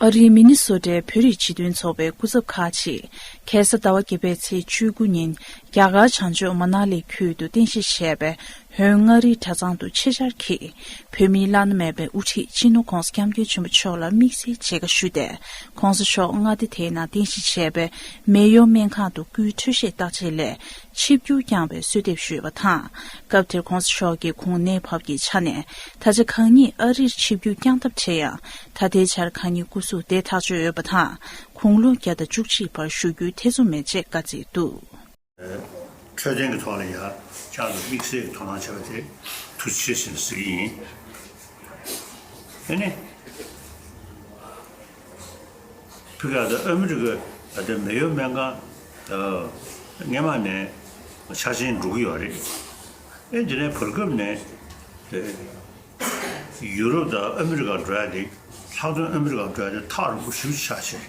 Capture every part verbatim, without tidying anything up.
ཨ་རིའི་མི་ནི་སོ་ཊའི་བོད་རིགས་སྤྱི་མཐུན་ཚོགས་པའི་སྐུ་ཚབ་ཁག་ཅིག་ཁ་སང་ཟླ་བ་བརྒྱད་པའི་ཚེས་བཅུ་དགུ་ཉིན་རྒྱ་གར་བྱང་ཕྱོགས་མ་ན་ལི་ཁུལ་དུ་རྟེན་གཞི་བྱས་པའི་ཧོན་མངའ་རིས་གྲྭ་ཚང་དུ་ཆེད་བཅར་གྱིས་བོད་མིའི་བླ་ན་མེད་པའི་དབུ་ཁྲིད་སྤྱི་ནོར་༧གོང་ས་༧སྐྱབས་མགོན་ཆེན་པོ་མཆོག་ལ་དམིགས་བསལ་མཇལ་ཁ་ཞུས་ཏེ། ༧གོང་ས་མཆོག་མངའ་སྡེ་དེའི་ནང་རྟེན་གཞི་བྱས་པའི་མེ་ཡོ་སྨན་ཁང་དུ་སྐུའི་འཕྲོད་བཞེས་བརྟག་དཔྱད་སླད་ཆིབས་བསྒྱུར་བསྐྱངས་པའི་གསོལ་འདེབས་ཞུས་པ་དང་། སྐབས་དེར་༧གོང་ས་མཆོག་གིས་ཁོང་གནས་བབ་ཀྱི་ཆ་ནས་ད་ཆ་གང་ཉིད་ཨ་རིར་ཆིབས་བསྒྱུར་བསྐྱངས་ཐབས་བྲལ་ཡང་། ད་ལྟའི་ཆར་གང་ཉིད་སྐུ་གཟུགས་བདེ་ཐག་ཆོད་ཡོད་པ་དང་། དགུང་ལོ་བརྒྱ་དང་བཅུ་གཅིག་བར་བཞུགས་རྒྱུའི་ཐེ་ཚོམ་མེད་ཅེས་བཀའ་བསྩལ་འདུག། འཕྲོད་བསྟེན་གྱི་ཐོག་ལ་ཡང་བསྐྱར་དུ་དམིགས་བསལ་གྱི་དོ་སྣང་བྱས་པ་དེ་ཐུགས་རྗེ་ཆེ་ཞེས་ཟེར་གྱི་ཡིན། ཨ་ནི། ཕི་ག་དང་ཨ་མི་རི་ཀ་ཨ་དེ་མེ་ཡོ་སྨན་ཁང་སྔས་མ་ནས་འཆར་ཅན་འགྲོ་གི་ཡོད་རེད། ཨེ་འདི་ནས་བར་སྐབས་ནས་ཡུ་རོབ་དང་ཨ་མི་རི་ཀ་འགྲོ་ཡ་དེ་ལྷག་དོན་ཨ་མི་རི་ཀ་འགྲོ་ཡ་དེ་ཐག་རིང་པོ་ཞེ་པོ་ཆགས་ཤག།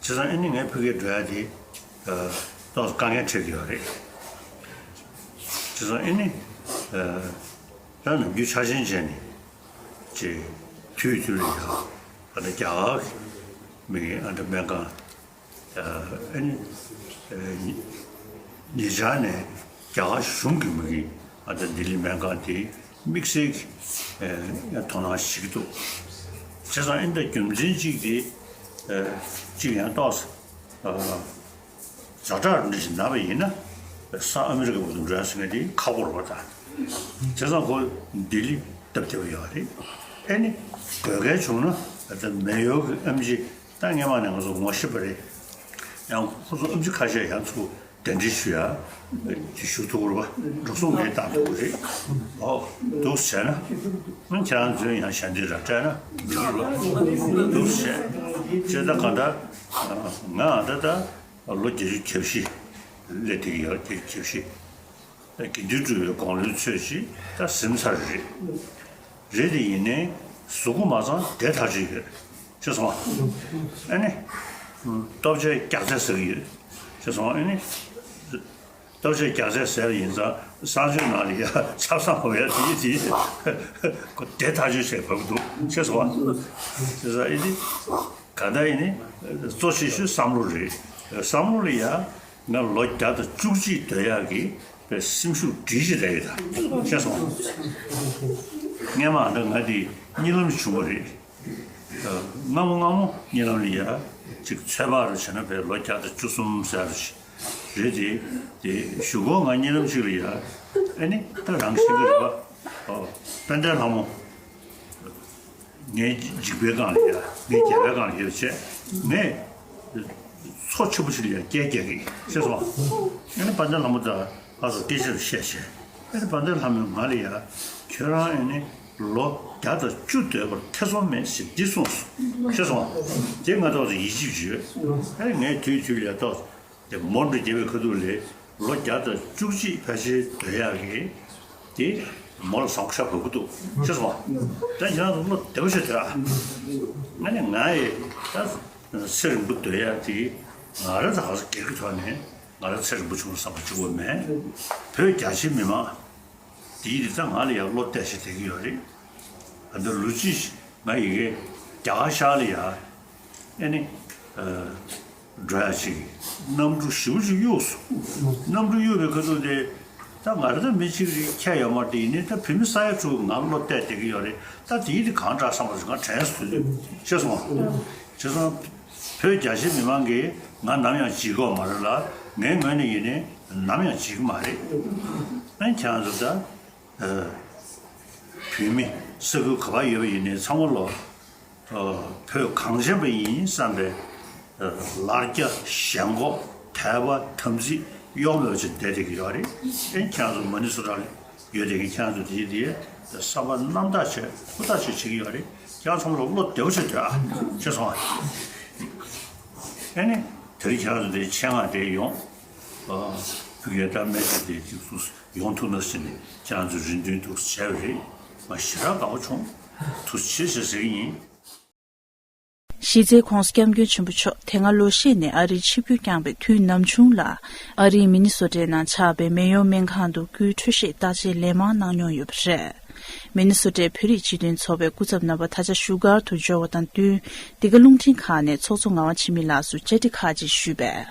བྱས་ཙང་ཨ་ནི་ངས་ཕ་གིར་འགྲོ་ཡ་དེ་ཏོག་ཙམ་དཀའ་ངལ་འཕྲད་ཀྱི་ཡོད་རེད། བྱས་ཙང་ཨ་ནི་ད་ནམ་རྒྱུན་འཆར་ཅན་བྱས་ནས་ཅེས་དུས་དུས་ལ་ཡ་ཨ་ད་རྒྱ་གར་གྱི་མི་ཨ་ད་སྨན་ཁང་ཨ་ནི་ཉེ་ཆར་ནས་རྒྱ་གར་གཞུང་གི་མི་གི་ཨ་ད་ལྡི་ལི་སྨན་ཁང་དེ་དམིགས་བསལ་གྱི་དོ་སྣང་བྱེད་ཀྱི་འདུག། བྱས་ཙང་ཨ་ནི་ད་རྒྱུ་མཚན་གཅིག་དེ་གཅིག་ཡང་ཏོག་ཙམ། ཛ་དྲག་འདྲ་ཞིག་ན་བ་ཡིན་ན་ས་ཨ་མི་རི་ཀ་བར་དུ་འགྲོ་ཡ་ཟེར་མཁན་དེ་ཁག་པོ་རེད་པ། ད་བྱས་ཙང་ཁོ་ལྡི་ལི་སྟབས་བདེ་པོ་ཡོད་རེད། ཨེ་ནི་དགོས་གལ་བྱུང་ན་ད་མེ་ཡོ་གི་ཨེམ་ཆི་ད་སྔས་མ་ནས་ང་ཚོ་ངོ་ཤེས་པ་རེད། ཡང་ཁོ་ཚོ་ཨེམ་ཆི་ཁ་ཤས་ཡང་ཚུར་གདན་འདྲེན་ཞུ་ཡ་དེ་ཞུ་ཐུབ་ཀྱི་རེད་པ། འགྲོ་སོང་ངས་བཏང་ཐུབ་ཀྱི་རེད། ཨོ་འདུག་སེ་བྱས་ན་ཁྱེད་རང་ཚོས་ཡང་ཞལ་འདེབས་ར་སྤྲད་ན་འགྲིག་གི་རེད། འདུག་སེ་བྱས་ད་ག་ད་ང་ད་ད། ལོ་བརྒྱད་ཅུ་གྱ་བཞི་སླེབས་བསྡད་ཀྱི་ཡོད། བརྒྱད་ཅུ་གྱ་བཞི། དགེ་འདུན་གྲུབ་པའི་དགུང་ལོའི་ཚོད་ཅིག་ད་ཟིན་ཚར་རེད། རེད་དེ་ཡིན་ནའི་གཟུགས་པོ་མ་ཚང་བདེ་ཐག་ཆོད་ཡོད། ཤེས་སོང་ཨ། ཨ་ནི། ལྟོ་ཆས་རྒྱགས་ཚད་ཟ་གི་ཡོད། ཤེས་སོང་ཨ་ནི། ལྟོ་ཆས་རྒྱགས་ཚད་ཟས་པ་ཡིན་ཙང་གསང་སྤྱོད་ནང་ལ་ཡ་ཆབ་གསང་འོ་ཡ་དེ་དེ་ཁོ་བདེ་ཐག་ཆོད་བྱས་བབས་འདུག། ཤེས་སོང་ཨ། ཤེས་སོང་ཨ་ནི། ག་ད་ཡིན་ནི། གཙོ་ཆེ་ཤོས་བསམ་བློ་རེད། བསམ་བློ་ལ་ཡ། ང་ལོ་བརྒྱ་དང་བཅུ་གཅིག་སྡོད་ཡག་གི་པའི་སེམས་ཤུགས་སྒྲིལ་གྱི་རེད་ཡོད་ད། ཤེས་སོང་། སྔས་མ་ཨ་ད་ང་དེ་གཉིད་ལམ་བྱུང་བ་རེད། སྔ་མོ་སྔ་མོ་གཉིད་ལམ་ལ་ཡ། ཅིག་ཚོད་དཔག་རུ་བྱས་ན་པའི་ལོ་བརྒྱ་དང་བཅུ་གསུམ་ཟེར་རུ་ཞིག་རེད་དེ། དེ་གཞུག་གུ་ང་གཉིད་ལམ་ཅིག་ལ་ཡ། ཨ་ནི་ད་རང་ཤི་གི་རེད་པ། དཔལ་ལྡན་ལྷ་མོ། ངའི་འཇིགས་པའི་སྒང་ལ་ཡ། ངའི་རྒྱལ་བའི་སྒང་ལ་ཡ་བྱས། ངས་མཚོ་ཆེན་པོ་ཞིག་ལ་ཡ་སྐད་རྒྱག་གི་ཤེས་སོང་། ཨ་ནི་དཔལ་ལྡན་ལྷ་མོ་དང་ང་ཚོ་སྐད་ཆ་རེ་བཤད་བྱས། ཨ་ནི་དཔལ་ལྡན་ལྷ་མོས་ང་ལ་ཡ། ཁྱོད་རང་ཨ་ནི་ལོ་བརྒྱ་དང་བཅུ་སྡོད་པར་ཐེ་ཚོམ་མེད་ཟེར་འདི་གསུངས་སོང་། ཤེས་སོང་། དེ་ང་ཏོག་ཙམ་ཡིད་ཆེས་བྱོས། ཨ་ནི་ངས་དུས་དུས་ལ་ཡ་ཏོག་ཙམ། དེ་མོ་འདྲ་རྒྱལ་བའི་ཁ་ཐུག་ལས་ལོ་བརྒྱ་དང་བཅུ་གཅིག་ཕལ་ཆེར་སྡོད་ཡག་གི་དེ་མོ་ལ་བཟང་པོ་ཤ་བབས་ཀྱི་འདུག། ཤེས་སོང་ཨ། ད་ཁྱེད་རང་ཚོ་བློ་བདེ་པོ་བྱས་སྡོད་ཨ། ང་ནི་ང་ཡི་ད་ཚེ་རིང་པོ་སྡོད་ཡག་དེ་ང་རང་ཚོ་ག་ཚོད་སྒེར་གྱི་ཐོག་ནས་ང་རང་ཚེ་རིང་པོ་བྱུང་བསམ་པ་གཅིག་པོ་མེད། བོད་རྒྱ་ཆེའི་མི་མང་དེའི་དེ་ད་ང་ལ་ཡག་བློ་གཏད་བྱས་བསྡད་ཀྱི་ཡོད་རེད། ད་ལྟ་ལོ་གཅིག་ང་ཡི་གེ་རྒྱ་གར་ཤར་ལ་ཡ། ཨེ་ནི། འགྲོ་ཡ་ཅིག་གནམ་གྲུ་ཞེ་པོ་ཅིག་གཡུགས་སོང་། གནམ་གྲུ་གཡུགས་པའི་ཁ་ཐུག་དེ། ད་ང་རང་ད་མི་གཅིག་རེད་ཁྱད་ཡོད་མ་རེད་དེ་ཡིན་ནའི་ད་བོད་མི་ས་ཡ་དྲུག་ང་བློ་གཏད་བསྡད་ཀྱི་ཡོད་རེད། ད་དེ་ཡིན་དེ་གང་དྲག་བསམ་པ་ང་དྲན་སོང་དུས་ཤེས་སོང་ང་། བྱས་ཙང་། བོད་རྒྱ་ཆེ་མི་མང་གིས་ང་ནམ་ཡང་བརྗེད་ཀྱི་ཡོད་མ་རེད་ལ། ངའི་ངོས་ནས་ཡིན་ནའི་ནམ་ཡང་བརྗེད་ཀྱི་མ་རེད། ཨ་ནི་ཁྱེད་རང་ཚོ་ད། བོད་མི་ས་ཁུལ་ག་པར་ཡོད་པ་ཡིན་ནའི་ཚང་མ་ལོ། བོད་གངས་ཅན་པ་ཡིན་བསམ་པའི་ལར་རྒྱ་ཞེན་ཁོག་དད་པ་དམ་ཚིག་གཡོ་མེད་པ་ཅིག་བསྡད་བསྡད་ཀྱི་ཡོད་རེད། ཨེ་ཁྱེད་རང་ཚོ་མ་ནི་སུ་ར་ལ་ཡོད་བསྡད་མཁན་ཁྱེད་རང་ཚོ་དེ་དེ་བསམ་པ་རྣམ་དག་བྱས་ཧུར་ཐག་བྱས་བྱེད་ཀྱི་ཡོད་རེད། ཁྱེད་རང་ཚང་མ་ལ་བློ་བདེ་པོ་བྱས་སྡོད་ཨ། ཤེས་སོང་ཨ། ཨེ་ནི་དེ་རིང་ཁྱེད་རང་ཚོ་དེ་ཆེད་མངགས་དེ་ཡོང་། ཨ། བུ་གའི་ད་སྨན་བཅོས་དེ་ཅིག་སུ་ཡོང་ཐུབ་ན་ཟེར་ནས་ཁྱེད་རང་ཚོ་རེ་འདུན་འདུག་བྱས་པ་རེད། ང་ཞེ་དྲག་དགའ་པོ་བྱུང་། ཐུགས་རྗེ་ཆེ་ཞེས་ཟེར་གྱི་ཡིན། གཞི་རྩའི་༧གོང་ས་༧སྐྱབས་མགོན་ཆེན་པོ་མཆོག་དེ་སྔ་ལོ་ཤས་ནས་ཨ་རིར་ཆིབས་བསྒྱུར་བསྐྱངས་པའི་དུས་ནམ་བྱུང་ལ་ཨ་རིའི་མི་ནི་སོ་ཊའི་ནང་ཆགས་པའི་མེ་ཡོ་སྨན་ཁང་དུ་སྐུའི་འཕྲོད་བཞེས་བརྟག་དཔྱད་ལན་མང་གནང་མྱོང་ཡོད་པ་རེད། མི་ནི་སོ་ཊའི་བོད་རིགས་སྤྱི་མཐུན་ཚོགས་པའི་སྐུ་ཚབ་རྣམ་པ་ད་ཆ་བཞུགས་སྒར་དུ་འབྱོར་བ་དང་བསྟུན། འདི་ག་རླུང་འཕྲིན་ཁང་ནས་ཚོགས་གཙོ་ངག་དབང་འཆི་མེད་ལགས་སུ་བཅར་འདྲི་ཁག་ཅིག་ཞུས་པས།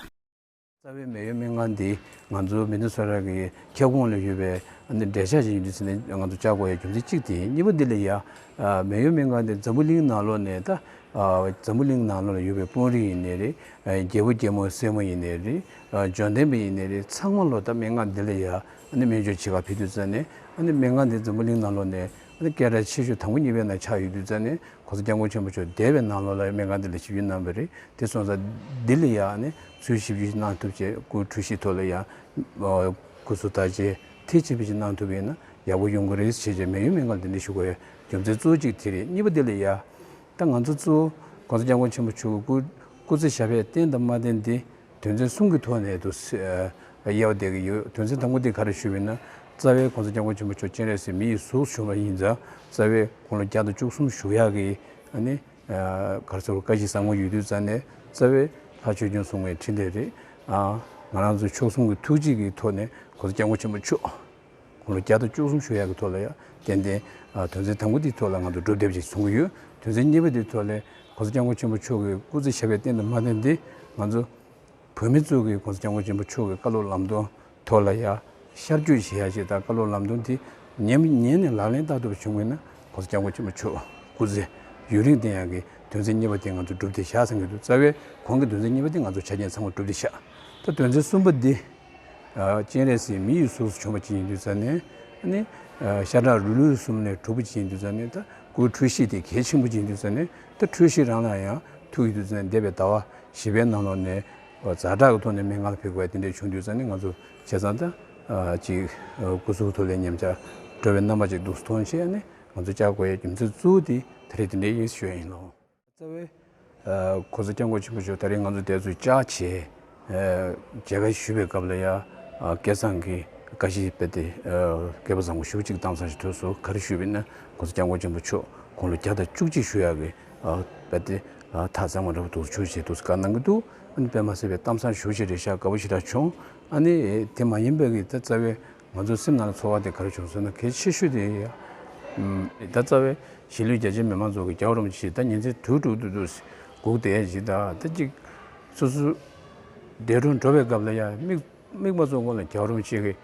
རྩ་བའི་མེ་ཡོད་སྨན་ཁང་འདི་ང་ཚོ་མི་ནི་སོ་ཊ་གི་ཁྱབ་ཁོངས་ལ་ཡོད་པའི་ཨ་ནི་འབྲེལ་ཆགས་ཅིག་ཡིན་དུས་ཙང་ནས་ང་ཚོ་བཅར་དགོས་ཡ་རྒྱུ་མཚན་གཅིག་དེ་ཡིན། གཉིས་པ་འདི་ལ་ཡ། ཨ། མེ་ཡོད་སྨན་ཁང་འདི་འཛམ་བུ་གླིང་ནང་ལོགས་ནས་ད། ཨ། འཛམ་བུ་གླིང་ནང་ལོགས་ལ་ཡོད་པའི་དཔོན་རིགས་ཡིན་ནའི་རེད། ཨ། རྒྱལ་པོ་རྒྱལ་མོ་སྲས་མོ་ཡིན་ནའི་རེད། ཨ། འབྱོར་ལྡན་པ་ཡིན་ནའི་རེད། ཚང་མ་ལོ་ད་སྨན་ཁང་འདི་ལ་ཡ་ཨ་ནི་སྨན་བཅོས་བྱེད་གར་ཕེབས་དུས་ཙང་ནས་ཨ་ནི་སྨན་ཁང་འདི་འཛམ་བུ་གླིང་ནང་ལོགས་ནས་ཨ་ནི་སྐད་གྲགས་ཆེ་ཤོས་དང་པོ་གཉིས་པའི་ནང་ཆགས་ཡོད་དུས་ཙང་ནས། གོང་ས་སྐྱབས་མགོན་ཆེན་པོ་མཆོག་འདས་པའི་ནང་ལོགས་ལ་སྨན་ཁང་འདི་ལ་ཞིབ་འཇུག་གནང་བ་རེད། དེ་སོང་ཙང་འདི་ལ་ཡང་ནི་ཚུར་ཞིབ་འཇུག་གནང་ཐུབ་ཆེད་སྐུའི་འཁྲུལ་གཞི་ཐོག་ལ་ཡང་སྐུ་གཟུགས་བརྟག་དཔྱད་མཐིལ་ཕྱིན་པ་ཞིག་གནང་ཐུབ་པ་ཡིན་ན་ཡག་པོ་ཡོང་གི་རེད་ཅེས་བྱས་མེ་ཡོད་སྨན་ཁང་འདི་འདྲ་ཞུ་དགོས་ཡ་རྒྱུ་མཚན་གཙོ་བོ་གཅིག་དེ་རེད། གཉིས་པ་འདི་ལ་ཡ་ད་ང་ཚོ་གཙོ་བོ་གོང་ས་སྐྱབས་མགོན་ཆེན་པོ་མཆོག་གི་སྐུ་སྐུ་ཚེ་ཞབས་པད་བརྟན་དང་མ་བརྟན་འདི། དོན་ཚན་གསུམ་གྱི་ཐོག་ནས་དུ་དབྱེ་བ་བསྡད་ཀྱི་ཡོད། དོན་ཚན་དང་པོ་དེ་ག་རེ་ཞུས་པ་ཡིན་ན། རྩ་བའི་གོང་ས་སྐྱབས་མགོན་ཆེན་པོ་མཆོག་སྤྱན་རས་གཟིགས་མི་ཡི་གཟུགས་བྱུང་བ་ཡིན་ཙང་རྩ་བའི་དགུང་ལོ་བརྒྱ་དང་བཅུ་གསུམ་བཞུགས་ཡག་གི་ཨ་ནི་ག་རེ་ཟེར་བཀྲ་ཤིས་བཟང་པོ་ཡོད་དུས་ཙང་ནས་རྩ་བའི་ལྷ་ཆོས་སྐྱོང་སྲུང་མའི་འཕྲིན་ལས་རེད། ང་རང་ཚོ་མཆོག་གསུམ་གྱི་ཐུགས་རྗེ་གི་ཐོག་ནས་གོང་ས་སྐྱབས་མགོན་ཆེན་པོ་མཆོག་དགུང་ལོ་བརྒྱ་དང་བཅུ་གསུམ་བཞུགས་ཡག་གི་ཐོག་ལ་ཡང་ཏན་ཏན་དོན་ཚན་དང་པོ་དེའི་ཐོག་ལ་ང་ཚོ་སྒྲུབ་བསྡད་པ་ཞིག་བཟུང་གི་ཡོད། དོན་ཚན་གཉིས་པ་དེའི་ཐོག་ལ་གོང་ས་སྐྱབས་མགོན་ཆེན་པོ་མཆོག་གི་སྐུ་ཚེ་ཞབས་པད་བརྟན་དང་མ་བརྟན་དེ་ང་ཚོ་བོད་མི་ཚོ་གིས་གོང་ས་སྐྱབས་མགོན་ཆེན་པོ་མཆོག་གི་བཀའ་སློབ་ལམ་སྟོན་ཐོག་ལ་ཡ་ཤར་བསྐྱོད་བྱེད་ཡ་ཞིག་དང་། བཀའ་སློབ་ལམ་སྟོན་དེ་ཉན་ཉན་ནས་ལག་ལེན་བསྟར་ཐུབ་པ་བྱུང་བ་ཡིན་ན་གོང་ས་སྐྱབས་མགོན་ཆེན་པོ་མཆོག་སྐུ་ཚེ་ཡུན་རིང་བརྟན་ཡག་གི་དོན་ཚན་གཉིས་པ་དེ་ང་ཚོ་སྒྲུབ་བསྡད་བཞག་བསམ་གྱི་འདུག་རྩ་བའི་གོང་གི་དོན་ཚན་གཉིས་པ་དེ་ང་ཚོ་ཆ་རྐྱེན་ཚང་མ་སྒྲུབ་བསྡད་བཞག་ད་དོན་ཚན་གསུམ་པ་འདི། ཨ། སྤྱན་རས་གཟིགས་མི་ཡི་གཟུགས་སུ་བྱོན་པ་ཅིག་ཡིན་དུས་ཙང་ནས་ཨ་ནི། ཨ། ཤ་ཁྲག་རུས་ལུས་གསུམ་ལས་གྲུབ་པ་ཅིག་ཡིན་དུས་ཙང་ནས་ད་སྐུའི་འཁྲུལ་གཞི་དེ་གལ་ཆེན་པོ་ཅིག་ཡིན་དུས་ཙང་ནས་ད་འཁྲུལ་གཞི་རང་ལ་ཡང་ཐུག་ཡོད་དུས་ཙང་ནས་འདས་པའི་ཟླ་བ་བཞི་པའི་ནང་ལོགས་ནས་ཛ་དྲག་གི་ཐོག་ནས་སྨན་ཁང་ལ་ཕེབས་དགོས་དེ་འདྲ་བྱུང་དུས་ཙང་ནས་ང་ཚོ་བྱས་ཙང་ད་ཨ་ཅིག་ཨ་སྐུ་གཟུགས་ཐོག་ལ་ཉམས་ཆག་འགྲོ་བའི་རྣམ་པ་ཅིག་འདུག་མཐོང་བྱས་ནས་ང་ཚོ་བཅར་དགོས་ཡའི་རྒྱུ་མཚན་གཙོ་བོ་དེ་ད་རེས་དེ་འདྲ་ཡིན་ཞུ་ཡ་ཡིན་ལགས། རྩ་བའི། ཨ། གོང་ས་སྐྱབས་མགོན་ཆེན་པོ་མཆོག་ད་རེས་ང་ཚོ་དེ་ཚོ་བཅར་བྱས། ཨ། མཇལ་ཁ་ཞུས་པའི་སྐབས་ལ་ཡ། ཨ། སྐལ་བཟང་གིས་བཀྲ་ཤིས་དཔེ་དེ། ཨ། སྐལ་པ་བཟང་པོ་ཞུ་གཅིག་གཏམ་བཟང་ཞིག་ཐོས་སོང་། ག་རེ་ཞུས་པ་ཡིན་ན་གོང་ས་སྐྱབས་མགོན་ཆེན་པོ་མཆོག་དགུང་ལོ་བརྒྱ་དང་བཅུ་གཅིག་བཞུགས་ཡག་གི། ཨ། དཔེ་དེ། ཨ། ཐག་གཙང་མ་འདྲ་པོ་འདུག་ཞུ་བྱས་འདུག་བཀའ་གནང་གི་འདུག་ཨ་ནི་དཔེ་མ་སྲིད་པའི་གཏམ་བཟང་ཞུ་བྱས་རེད་ཤག་དགའ་པོ་ཞེ་དྲག་བྱུང་། ཨ་ནི་དེ་མ་ཡིན་པའི་གི་ད་རྩ་བའི། ང་ཚོ་སེམས་ནང་ལ་ཚོར་བ་དེ་ག་རེ་བྱུང་ཟེར་ན་གལ་ཆེ་ཤོས་དེ་ཡ། ཨམ། ད་རྩ་བའི་གཞིས་ལུས་རྒྱ་ཆེའི་མི་མང་ཚོ་གི་རྒྱལ་བ་རིན་པོ་ཆེ་ད་ཉིན་མཚན་དུས་དྲུག་ཏུ་དུ་སྒུག་བསྡད་ཡ་ཞིག་ད་ད་ཅིག་སོ་སོ་འདས་གྲོངས་འགྲོ་བའི་སྐབས་ལ་ཡ་དམིགས་དམིགས་མ་ཚོམ་སྒང་ལ་རྒྱལ་བ་རིན་པོ་ཆེ་གི་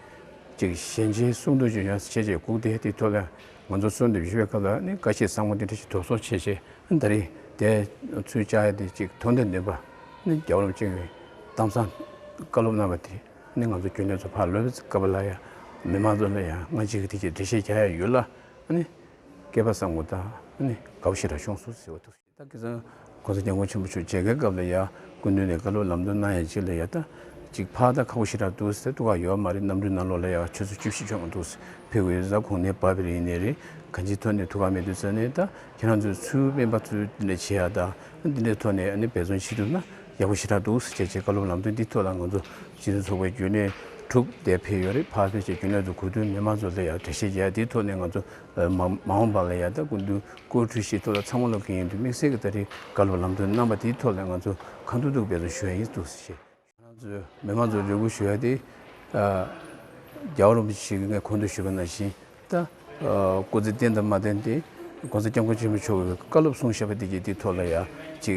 ཅིག་ཞལ་མཇལ་གསུང་འདོན་ཅིག་ཡོང་བྱས་བྱས་སྒུག་བསྡད་ཡ་དེ་ཐོག་ལ་ང་ཚོ་གསོལ་འདེབས་ཞུ་བའི་སྐབས་ལ་ནི་བཀྲ་ཤིས་བཟང་པོ་དེ་འདྲ་ཞིག་དོགས་ཟོན་བྱས་བྱས་ད་རེས་དེ་ཚུར་བཅར་ཡ་དེ་ཅིག་དོན་དང་ལྡན་པ་ནི་རྒྱལ་བ་རིན་པོ་ཆེ་གི་གཏམ་བཟང་བཀའ་སློབ་གནང་བ་དེ། ནི་ང་ཚོ་རྒྱུན་ལས་ཚོ་ཕར་ལོག་པའི་སྐབས་ལ་ཡང་མི་མང་ཚོ་ལ་ཡང་སྔ་ཕྱི་གི་དེ་ཅིག་འགྲེལ་བཤད་རྒྱག་ཡ་ཡོད་ལ། ནི་སྐལ་པ་བཟང་པོ་དང་ནི་དགའ་པོ་ཞེ་དྲག་བྱུང་སོང་ཟེར་བ་འདུག་ད་ཁ་སང་གོང་ས་སྐྱབས་མགོན་ཆེན་པོ་མཆོག་མཇལ་ཁའི་སྐབས་ལ་ཡང་སྐུ་མདུན་ནས་བཀའ་སློབ་ལམ་སྟོན་གནང་ཡ་ཅིག་ལ་ཡང་ད་ཅིག་ཕར་ད་ཁག་པོ་ཞེ་དྲག་འདུག་ཟེར། ཐུགས་ཁག་ཡོད་མ་རེད། གནམ་གྲུའི་ནང་ལོགས་ལ་ཡང་ཆུ་ཚོད་བཅུ་བཞི་བྱུང་འདུག་ཟེར། ཕེབས་དགོས་ཡོད་ས་གོང་ནས་བབས་པ་རེད། ཡིན་ནའི་རེད། གང་ཅིའི་ཐོག་ནས་ཐུགས་ཁག་མེད་དུས་ཙང་ནས་ད་ཁྱེད་རང་ཚོས་ཚུར་སྨན་པ་ཚོས་འདི་འདྲ་བྱེད་ཡ་དང་འདི་འདྲའི་ཐོག་ནས་ཨ་ནི་འབད་བརྩོན་བྱེད་ཐུབ་ན་ཡག་པོ་ཞེ་དྲག་འདུག་ཟེར་བྱས་བྱས་བཀའ་སློབ་ལམ་སྟོན་འདི་ཐོག་ལ་ང་ཚོ་སྤྱི་མཐུན་ཚོགས་པའི་རྒྱུན་ལས་དྲུག་དེ་ཕེབས་ཡོད་རེད། ཕར་ཕེབས་བྱས་རྒྱུན་ལས་ཚོ་གོ་དུས་མི་མང་ཚོ་ལ་ཡང་འགྲེལ་བཤད་རྒྱག་ཡ་འདིའི་ཐོག་ནས་ང་ཚོ་མ་མ་འོངས་པ་ལ་ཡང་ད་སྐུ་མདུན་སྐུ་འཁྲུངས་ཤིང་ཐོག་ལ་ཚང་མ་ལོག་གི་ཡིན་དུས་དམིགས་བསལ་གྱི་ད་རེས་བཀའ་སློབ་ལམ་སྟོན་གནང་བ་འདིའི་ཐོག་ལ་ང་ཚོ་གང་ཐུབ་ཐུབ་འབད་བརྩོན་ཞུ་ཡ་ཡིན་འདུག་ཟེར་བཤད། ང་ཚོས་མི་མང་ཚོར་རེ་སྐུལ་ཞུ་ཡ་དེ། ཨ། རྒྱལ་བ་རིན་པོ་ཆེ་གིས་ངས་གོང་དུ་ཞུས་པ་ནང་བཞིན་ད། ཨ། སྐུ་ཚེ་བརྟན་དང་མ་བརྟན་དེ་གོང་ས་སྐྱབས་མགོན་ཆེན་པོ་མཆོག་གིས་བཀའ་སློབ་གསུངས་བཞག་པ་དེ་གྱིས་དེའི་ཐོག་ལ་ཡ་ཅིག་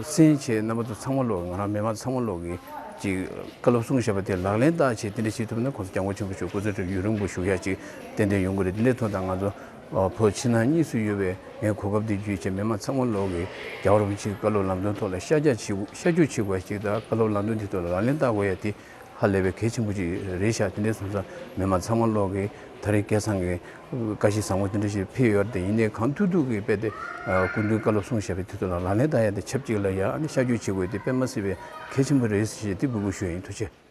གསན་བྱས་རྣམ་པ་ཚོ་ཚང་མ་ལོག་ང་རང་མི་མང་ཚང་མ་ལོག་གིས་ཅིག་བཀའ་སློབ་གསུངས་བཞག་པ་དེ་ལག་ལེན་བསྟར་བྱས་དེ་འདྲ་བྱེད་ཐུབ་ན་གོང་ས་སྐྱབས་མགོན་ཆེན་པོ་མཆོག་སྐུ་ཚེ་ཡུན་རིང་པོ་བཞུགས་ཡ་ཅིག་ཏན་ཏན་ཡོང་གི་རེད། དེ་འདྲའི་ཐོག་ད་ང་ཚོ་བོད་ཕྱི་ནང་གཉིས་སུ་ཡོད་པའི་ངས་གོ་སྐབས་འདི་བརྒྱུད་བྱས་མི་མང་ཚང་མ་ལོག་གིས་རྒྱལ་བ་རིན་པོ་ཆེའི་བཀའ་སློབ་ལམ་སྟོན་ཐོག་ལ་ཤར་རྒྱག་བྱེད་དགོས། ཤར་རྒྱུག་བྱེད་དགོས་ཅིག་དང་བཀའ་སློབ་ལམ་སྟོན་འདི་ཐོག་ལ་ལག་ལེན་བསྟར་དགོས་ཡ་དེ་ཧ་ལས་པའི་གལ་ཆེན་པོ་ཅིག་རེད་ཤག་དེ་འདྲའི་སོང་ཙང་མི་མང་ཚང་མ་ལོག་གིས་ད་རེས་སྐལ་བཟང་གི་བཀྲ་ཤིས་བཟང་པོ་དེ་འདྲ་ཞིག་ཕེབས་ཡོད་རེད་དེ། ཡིན་ནའི་གང་ཐུབ་ཐུབ་ཀྱིས་དཔེ་དེ་སྐུ་མདུན་བཀའ་སློབ་གསུངས་བཞག་པའི་དེ་ཐོག་ལ་ལག་ལེན་བསྟར་ཡ་དེ་ཆབས་ཅིག་ལ་ཡ་ཨ་ནི་ཤར་རྒྱུག་བྱེད་དགོས་དེ་དཔེ་མ་སྲིད་པའི་གལ་ཆེན་པོ་རེད་ཞེས་དེ་འབོད་སྐུལ་ཞུ་ཡ་ཡིན། ཐུགས་རྗེ་ཆེ།